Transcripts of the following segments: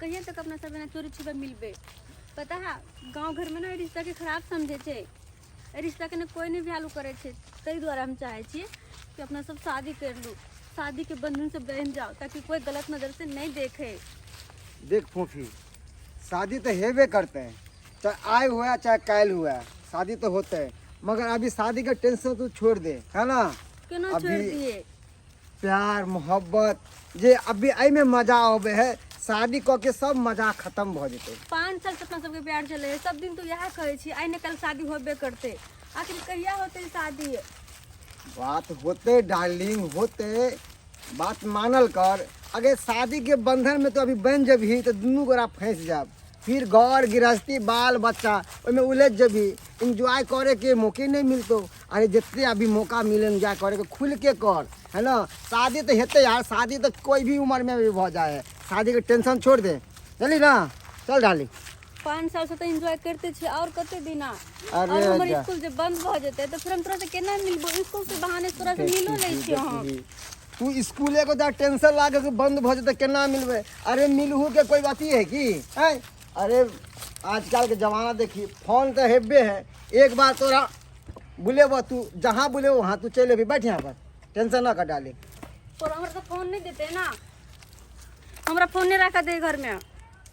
कहिया तक अपना सब एना चोरी छिपा मिलबै? पता है, गाँव घरमे ने एहि रिश्ताके खराब समझै छै, एहि रिश्ताके ने कोइ नहि वैल्यू करै छै। ताहि दुआरे हम चाहै छियै कि अपना सब शादी कर लू, शादीके बंधन से बन्ध जाओ, ताकि कोई गलत नजर से नहीं देखे। देख फोफी, शादी तो हेबे करते हैं, चाहे आय हुआ चाहे काल्हि हुआ, शादी तो होते है। मगर अभी शादी के टेंशन तू छोड़ दे, है ना? केना छोड़ दिए? प्यार मोहब्बत जे अभी एहिमे मजा अबे है, शादी कऽ के सब मजा खत्म भऽ जेतै। 5 साल से अपना सबके प्यार चले है, सब दिन तो इएह कहै छी, आइ ने कल शादी होबे करते। आखिर कहिया होते शादी? बात होते डार्लिंग, होते। बात मानल कर। अगर शादी के बंधन में तो अभी बन जबही तो दुनू गोरा फंस जाब, फिर घर गृहस्थी बाल बच्चा ओहिमे उलझ जबही, इंजॉय करे के मौके नहीं मिलतो। अरे जितने अभी मौका मिले इंजॉय करे के, खुल के कर, है ना? शादी तो हेतै यार, शादी तो कोई भी उम्र में भी भऽ जाए है। शादी के टेंशन छोड़ दे, चली ना? चल डाली। 5 साल से तऽ एंजॉय करते छियै, और कते दिना? अरे और हमर जा। स्कूल जे बंद भऽ जेतै तऽ फेर हम तोरा से केना मिलबो? स्कूल के बहाने तोरा से मिलो लै छियै हम। तू स्कूले के तोरा टेंशन लागे कि बंद भऽ जेतै, केना मिलबै? अरे मिलहू के कोई अथी है की हैं? अरे आजकल के जमाना देखी, फोन तो हेबे है। एक बार तोरा बुलेबो, तू जहाँ बुलेबो वहाँ तू चलि अबी। बैठ यहाँ पर, टेंशन ना कर डाली। तोरा हमरा तऽ फोन नहि देते ना, हमरा फोन नहि राखऽ दे घर में।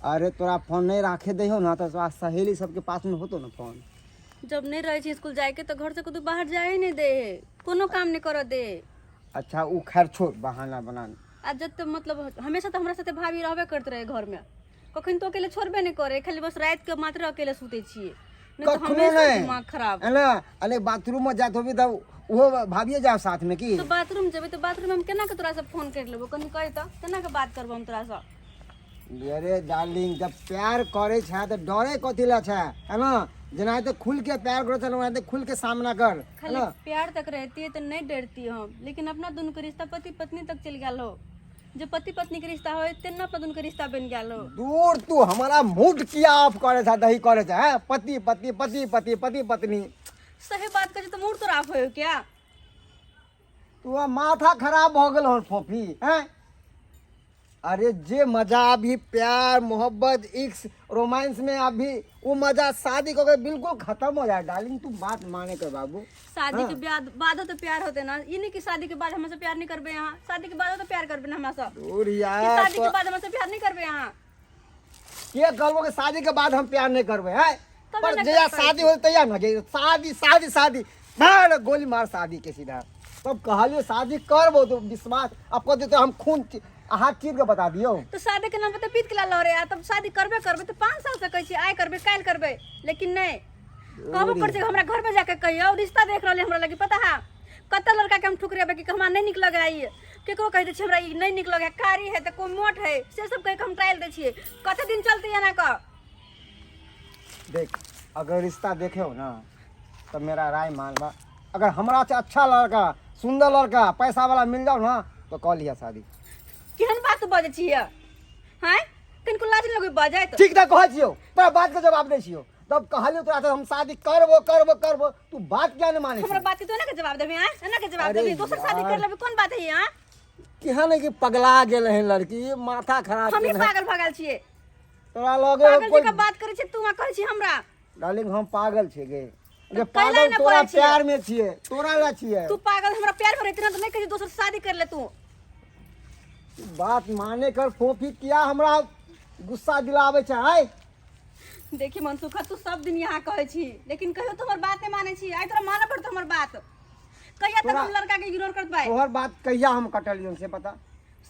अरे तोरा फोन नहीं राखे दे हो ना तो तोरा सहेली सबके पास में होतो ना फोन। जब नहीं रहे छी स्कूल जाए के तो घर से कतौ बाहर जाए ही नहीं दे है, कोनो काम नहीं करऽ दे। अच्छा उ खैर छोड़, बहाना बना। आ जब तक मतलब हमेशा तो हमरा साथे भाभी रहबे करते रहे घर में, कखन तो अकेले छोड़बे नहीं करे, खाली बस रात के मात्र अकेले सुते छियै, नहीं तो कखनो हमेशा नहीं। दिमाग खराब। है ना? अरे बाथरूम में जात होबी तब उहो भाभिए जाओ साथ में की? तो बाथरूम जेबै तो बाथरूम हम केना के तोरा से फोन कर लेबो? कनी कहि तऽ केना के बात करबो हम तोरा से? अरे डार्लिंग, जब प्यार करे छै तऽ डरे कथी ला छै, है ना? जेनाहिते खुल के प्यार करे छै ओनाहिते खुल के सामना कर, है खाली ना? प्यार तक रहती है तो नहीं डरती हम, लेकिन अपना दोनों के रिश्ता पति पत्नी तक चल गया हो। जो पति पत्नी के रिश्ता हो तेना अपना दोनों के रिश्ता बन गया हो। दूर, तू हमारा मूड किया ऑफ करे छै, दही करे छै, हैं? पति पति पति पति पति पत्नी। सही बात कहे तो मूड तो ऑफ हो क्या? तू माथा खराब भऽ गेल हन फोफी, हैं? अरे जे मजा अभी प्यार मोहब्बत इक्स रोमांस में अभी, वो मजा शादी को बिल्कुल खत्म हो जाए। डार्लिंग, तू बात माने कर बाबू। शादी के बाद बादो तो प्यार होते ना, ये नहीं कि शादी के बाद हमसे प्यार नहीं करबे यहाँ। शादी के बाद तो प्यार करबे ना हमरा सब? दूर कि यार, शादी के बाद हमसे प्यार नहीं करबे यहाँ? के कहबो कि शादी के बाद हम प्यार नहीं करबे हैं? तबे पर ना जहिया कर शादी हो तैयार ना गे, शादी शादी शादी, मार गोली मार शादी के सीधा। तब कहलियो शादी करबो तो विश्वास अब कह देते हम खून हाथ चीर के बता दियो। तो शादी के नाम पे तो पीत के ला लड़े, आ तब शादी करबे करबे तो 5 साल से कहै छी आइ करबे काल्हि करबे, लेकिन नहीं कहबो कर छै। हमरा घर में जाके कहियो, रिश्ता देख रहले हमरा लगी। पता है कते लड़का के हम ठुकरेबै कि हमरा नहीं नीक लगे ई? केकरो कहि दै छियै हमरा ई नहीं नीक लगे, कारी है तऽ कोई मोट है, से सब कहि के हम ट्रायल दै छियै। कते दिन चलते एना कऽ? देख, अगर रिश्ता देखे हो ना तो मेरा राय मान बा, अगर हमरा से अच्छा लड़का, सुंदर लड़का, पैसा वाला मिल जाओ ना तो कऽ लिया शादी। केहन बात बजै छियै हैं? कनिको लाज नहीं लगै बजैत? ठीक तऽ कहै छियौ, तोरा बात के जवाब दै छियौ। तब कहलियौ तोरा से हम शादी करबो करबो करबो, तू बात किया नहीं माने? हमरा बात के तो एना के जवाब देबे? हैं, एना के जवाब अरे देबे? दोसर शादी कर यार। लेबे, कोन बात है यहाँ? केहन है कि पगला गेल है लड़की, माथा खराब हम ही केने है। पागल भगल छियै? तोरा लगे पागल कोई जकाँ बात करै छै तू, आ कहै छी हमरा। डार्लिंग, हम पागल छियै गे गे? कैला पागल ने तोरा पड़ै छियै? प्यार में छियै, तोरा ला छियै। तू पागल हमरा प्यार में रहती ना तो नहीं कही दोसर से शादी कर ले तू। बात माने कर फोफी, किया हमरा गुस्सा दिलाबै छै आय? देखी मनसुखा, तू सब दिन यहाँ कहै छी, लेकिन कहियो तो हमर बात नहीं मानै छी। आइ तोरा मानऽ पड़तौ हमर बात। कहिया तक हम लड़का के इग्नोर करत भाई? तोहर बात कहिया हम कटलियौ से पता?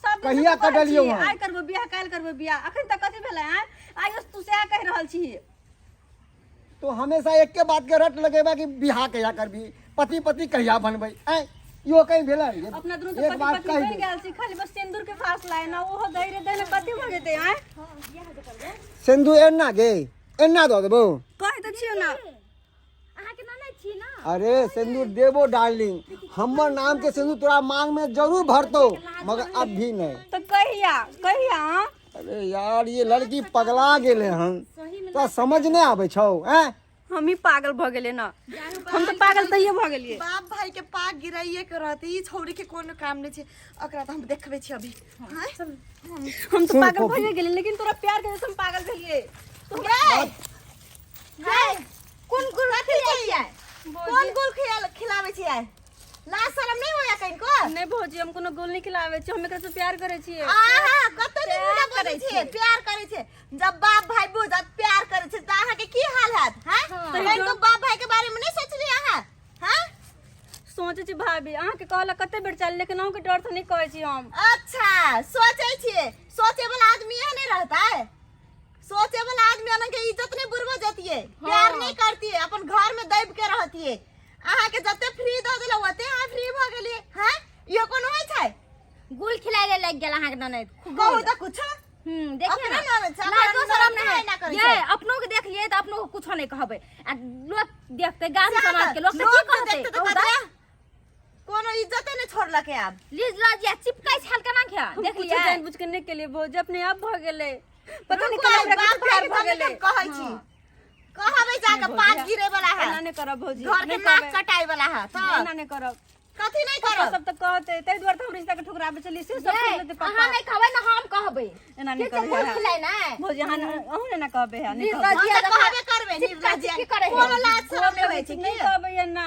सब दिन कहिया से तू कहै कटलियौ छी, हम? आइ करबो बियाह, काल्हि करबो बियाह, अखन तक कथी भेलै? आइ आइयो तू सएह कहि रहल छी। तो हमेशा एके बात के रट लगेबा कि बियाह कहिया करबी, पति पति कहिया बनबै? आँय, इहो कहीं भेलै? अपना दुनू तऽ एक पति बात पत्नी कहि बनि दे। गेल छी, खाली बस सिंदूर के फासला है ना, ओहो धैर्य दै कथी भऽ जेतै? आँय? सिंधु एना गे, एना दऽ देबो। कहै तऽ छियौ ना। अहाँके ननद छी ना? अरे सिंदूर देबो डार्लिंग, हमर नाम के सिंदूर तोरा मांग में जरूर भरतो, मगर अब भी नहीं। तऽ कहिया कहिया, हाँ? अरे यार, ये लड़की पगला गेले हन, तो समझ नहीं आबै छौ हैं? हम ही पागल भऽ गेलियै ना, हम तऽ पागल तहिये भऽ गेलियै। बाप भाई के पाग गिराइए के रहते। ई छौड़ी के कोनो काम नहीं छै, एकरा तऽ हम देखबै छी अभी। हाँ? हम तो सुन, पागल कॉफी। भइए गेलियै, लेकिन तोरा प्यार के वजह से हम पागल भेलियै। तू गै गै, कोन गुल कथी छियै? कोन गुल खिलाबै छियै? लाज शरम नहि होया कनिको? नहि भौजी, हम कोनो गोल नहि खिलाबै छी, हम एकरा से प्यार करै छियै। आहा, कते दिन प्यार पूरा बजै करै छियै, प्यार करै छियै। जब बाप भाई बुझत प्यार करै छै तऽ अहाँके की हाल हैत? हैं, कनिको बाप भाई के बारे में नहि सोचलियै अहाँ? हैं, सोचै छी भाभी, अहाँके कहला कते बेर चल, लेकिन अहूँके डर से नहि कहै छी हम। अच्छा, सोचै छियै। सोचे वाला आदमी एहन नहि रहतै। सोचे वाला आदमी अनन के इज्जत नहीं बुरबो जतिए, प्यार नहीं करतिए, अपन घर में दब के रहतिए। अहाँ के जते फ्री दऽ देलौ ओते अहाँ फ्री भऽ गेलिए। हैं, इहो कोनो होइ छै? गुल खिलाए ले लागि गेल अहाँके ननैद। कहू तऽ कुछो। देखिए अपने ना। ननैद छै, लाजो अपना शरम ननैद नहीं काहे ना करै ये छै? अपनो के देख लिए तऽ अपनो के कुछो नहीं कहबै, आ लोग देखते, गाम सएह समाज के लोग तऽ, तऽ की लोग कहतै? देखतै तऽ कहू तऽ। कतरा कोनो इज्जते नहीं छोड़लकै आब। लीज लजिया चिपकाई छल केना खे हम देख कुछो लियै। जानि बुझि के नहि केलियै भौजी, अपने आप भऽ गेलै। पता नहि रुकू, केना आइ हमरा बाप किछु प्यार भाई भऽ के गेलै। हम कहै छी, कहबै जाके भौजी, पात गिरे वाला है, एना नहि करब भौजी, घर के नहि नाक कहबै। कटाई वाला है तऽ एना नहि करब। कथी नहीं पापा करब? सब तऽ कहतै, ताहि दुआरे तऽ हम रिश्ता के ठुकराबै छलियै, से सब ये, सुनि लेतै पापा। अहाँ नहीं कहबै ना हम कहबै। एना नहि ठीक छै, कहबै। गुल खिलाए ना। भौजी, अहाँ अहूँ ने एना कहबै है, नहि लीज कहबै। हम लजिया तऽ कहबे करबै। चिपका निर्लज्ज चिपकी करै है। कोनो लाज शरम नहि होइ छै नहि की? कहबै एना।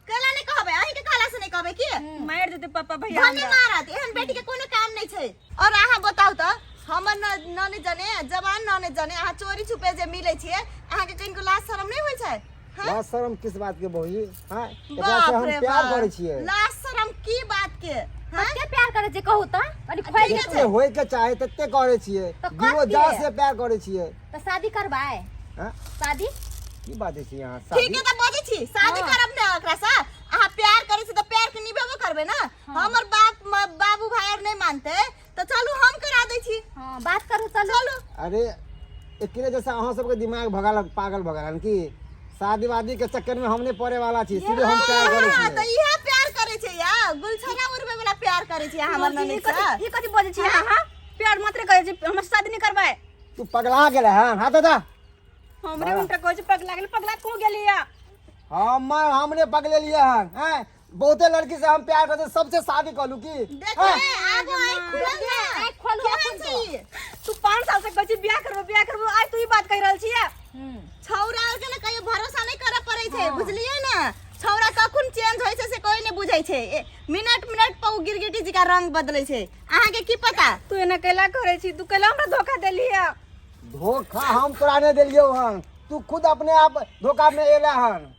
कैला नहि कहबै? अहीं के कहला से नहि कहबै की? मारि देतै पापा भैया भने हमरा। मारत, एहन बेटी के कोनो काम नहि छै। और अहाँ बताउ तऽ, हमर ननद जने जवान ननद जने अहाँ चोरी छुपे जे मिलै छियै, अहाँके कनिको लाज शरम नहि होइ छै? हाँ? लाज शरम किस बात के भौजी? हाँ, एकरा से बाप हम रे प्यार बाप। करै छियै। लाज शरम की बात के? हाँ? कते प्यार करै छै कहू तऽ, कनि खोलि के। जते होय के चाहे तते करै छियै। तऽ दिलो कते? जान से प्यार करै छियै। तऽ शादी करबै? हाँ? शादी की बाजै छी अहाँ? ठीक शादी है तऽ बजै छी, शादी करब ने ओकरा से। अहाँ प्यार करै छी तऽ प्यार के निभेबो करबै ने। हमर बाप बाबू भाई आर नहि मानतै तऽ चलू हम करा दै छी। हाँ, बात करू, चलू। चलू। अरे एकरे जैसा अहाँ सबके दिमाग भगाल पागल भगाल की शादी वादी के चक्कर में हम नहीं पड़े वाला छी, सीधे हम प्यार करै हाँ, तऽ छियै। इएह प्यार करै छै या गुलछड़ा उड़बै वाला प्यार करै छै हमर भौजी, ई ननद से। कथी, ई कथी बजै छी अहाँ? प्यार मात्र करै छी, हमर शादी नहि करबै? तू पगला गेलै हन? हाथ दा। हमरे उनटा कहै छै पगला गेल। पगला क्यों गेलियै? हमर हमने पगलेलियै हन? हैं, बहुते लड़की से हम प्यार करते, सबसे शादी करू की? देख हैं? रे, आगो आँखि खुलल ना। आँखि खोलू केहन अखन छै तो। ई? तू 5 साल से कहै छी बियाह करबो, बियाह करबो, आइ तू ई बात कहि रहल छियै? छौरा आर के ने कहियो भरोसा नहीं करे पड़े छै, बुझलियै ने? छौरा कखन चेंज होइ छै से कोई नहीं बुझै छै। मिनट मिनट पर उ गिरगिटी जी का रंग बदलै छै, अहाँ के की पता? तू एना कैला करै छी? तू कैला हमरा धोखा देलियै? धोखा हम तोरा नहीं देलियौ हन, तू खुद अपने आप धोखा में एला हन।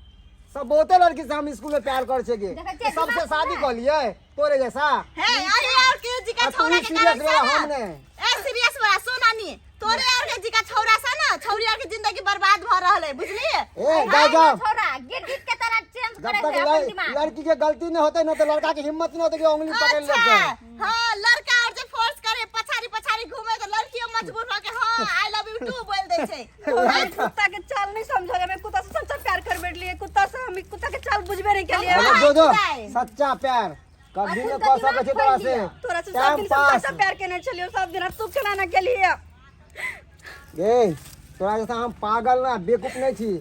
सब बहुते लड़की से हम स्कूल में प्यार कर छे देखै छियै, सबसे दिमाग शादी कर लिए तोरे जैसा। हे, अरे और के जी का आ तू छौरा ही के सीरियस कारण से वाला ना। हम नहीं। ए सीरियस वाला सोनानी, तोरे और के जी का छौरा सा ना, छौरी और के जिंदगी बर्बाद भ रहल है, बुझलिए? ए जा जा। छोरा गिरगिट के तरह चेंज जब करे तक छै अपन दिमाग। लड़की के गलती नहीं होते ना तो लड़का के हिम्मत नहीं होते कि उंगली पकड़ अच्छा लेते। हां, लड़का और जे फोर्स करे पछाड़ी पछाड़ी घूमे तो लड़कियों मजबूर भ के हां I love you to बोल दे छै। हम कुत्ता के चाल नहीं समझल, हमें कुत्ता से सच्चा प्यार कर बैठलिए। कुत्ता से हम कुत्ता के चाल बुझबे नहीं केलिए। अरे जो जो भाई। सच्चा प्यार कभी अखन न तऽ कह सकै दिमाग छी तोरा खोलि से। लिअ। तोरा से सब टाइम दिन से पास। सच्चा प्यार केने छलियो सब दिन, तू केना ना केलिए? ए तोरा जैसा हम पागल ना बेवकूफ नहीं छी।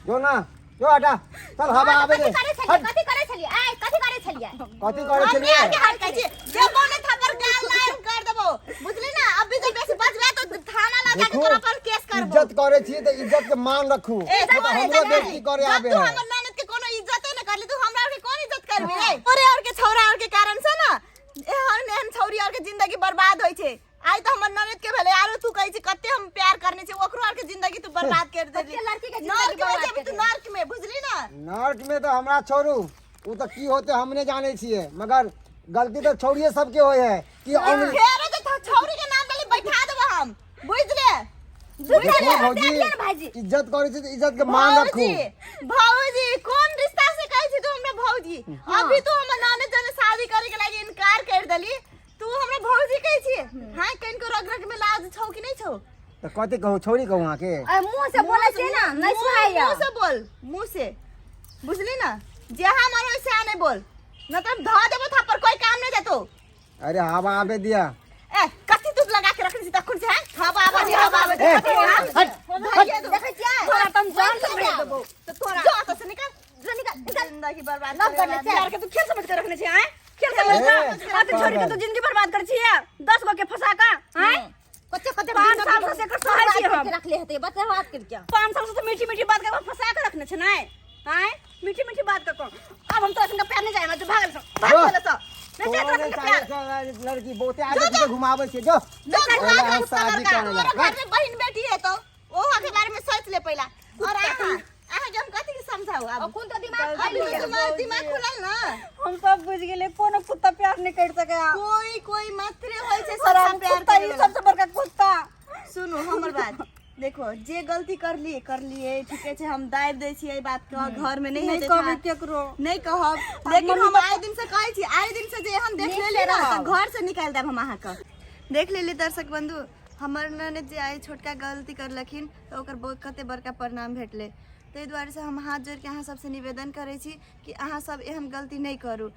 जो ना जो हटा चल हवा आबे दे। कथी करै छलियै? हट। कथी करै छलियै? आइ कथी करै छलियै? कथी करै हमरे छलियै? आर के हटकै छी देबो ने थप्पड़ गाल लाल कर देबो, बुझली ना? अभी जे बेसी बजबे तो थाना ला जाके देखू, तोरा पर केस करबो। इज्जत करे छी तऽ इज्जत के मान रखू, ए नहीं तऽ तोरे हमरो जगह बेइज्जती करे जब आबे तू है। हमर ननद के कोनो इज्जते न करली, तू हमरा और के कोन इज्जत करबी रे? तोरे और के छौरा और के कारण से ना एहन एहन छौरी और के जिंदगी बर्बाद होय छै। आइ तऽ हमर ननद के भेलै, आरो तू कहै छी कते हम प्यार करने छी, ओकरो आर के जिंदगी तू बर्बाद कर देली। कते लड़की के जिंदगी नर्क में बर्बाद जेबी कर तू, नर्क में, बुझली ना? नर्क में तऽ हमरा छोड़ू, उ तऽ की होते हम नहि जानै छियै, मगर गलती तऽ छौड़िए सबके होइ है कि उंगली फेरो जे छौरी के नाम लेली बैठा देबो हम, बुझ ले। देखू भौजी, देख लिअ ने भाईजी। इज्जत करै छी तऽ इज्जत के मान रखू। भौजी, भौजी कोन रिश्ता से कहै छी तू हमरा भौजी? अभी तू हमर ननद जने शादी करे के लागी इनकार कर देली, तू हमरा भौजी कहै छी? हां, कनिको रग रग में लाज छौ कि नहीं छौ? तऽ कथी कहू, छौड़ी कहू अहाँके? आ मुंह से बोलै छै ना, नहीं सुहाइया। मुंह से बोल, मुंह से, बुझली ना? जहाँ मन हो से नहीं बोल, न तो धो देबो थप्पड़, कोई काम नहीं देतो। अरे हवा आबे दिया। ए कथी तू लगा के रखने छी तखन से? हैं, हवा आबे दे, हवा आबे दे। ए, कथी हवा? हट, धइये दो। देखै छियै? तोरा तऽ हम जान से मारि देबो तऽ तोरा। जो तो से निकल, जो निकल, निकल। जिंदगी बर्बाद लव करे करने वाला। छै। प्यार के तू खेल समझ के रखने छी? आँय, खेल समझ के ए, हाथ छोड़ के तू जिंदगी बर्बाद कर छी 10 गो के फंसा का? आँय। 5 साल से एकर सहै छी हम। रखले हेतै बता बात कर क्या। 5 साल से तो मीठी मीठी बात करके फंसा के रखने छे नहीं आय, मीठी मीठी बात कर अब हम तोरा संग प्यार नहीं जाए, जो भागल सो भागल सो नहीं चाहे तोरा संग प्यार। लड़की बहुते आगे पीछे घुमाबै छै, जो। जो पहले घुमा हम के शादी लड़का करे ला। तोरो घर में बहिन बेटी है तो ओहो के बारे में सोच ले पहला। और अहाँ के हम कथी के समझाऊ अब? अखुन तो दिमाग अभी खुलल। तुम्हार दिमाग खुलल ना? हम सब बुझ गेले, कोनो कुत्ता प्यार नहीं कर सके। कोई कोई मात्र होय छै हराम सबसे प्यार कुत्ता, करे ई वाला। सबसे बड़का कुत्ता। सुनू हमर बात, देखो, जे गलती कर लिए कर लिए, ठीके छै, हम दाबि दै छियै एहि बात के, घर में नहीं नहीं हेतै। कहबै था। केकरो। नहीं कहब, लेकिन हम आइ दिन से कहै छी, आइ दिन से जे एहन देख लेली ना तऽ घर से निकालि देब हम अहाँके। देख लेली दर्शक बंधु, हमर ननद जे आइ छोटका गलती करलखिन तऽ ओकर बहुत कते बड़का परिणाम भेटलै। ताहि दुआरे से हम हाथ जोड़ि के अहाँ सबसे निवेदन करै छी कि अहाँ सब एहन गलती नहि करू।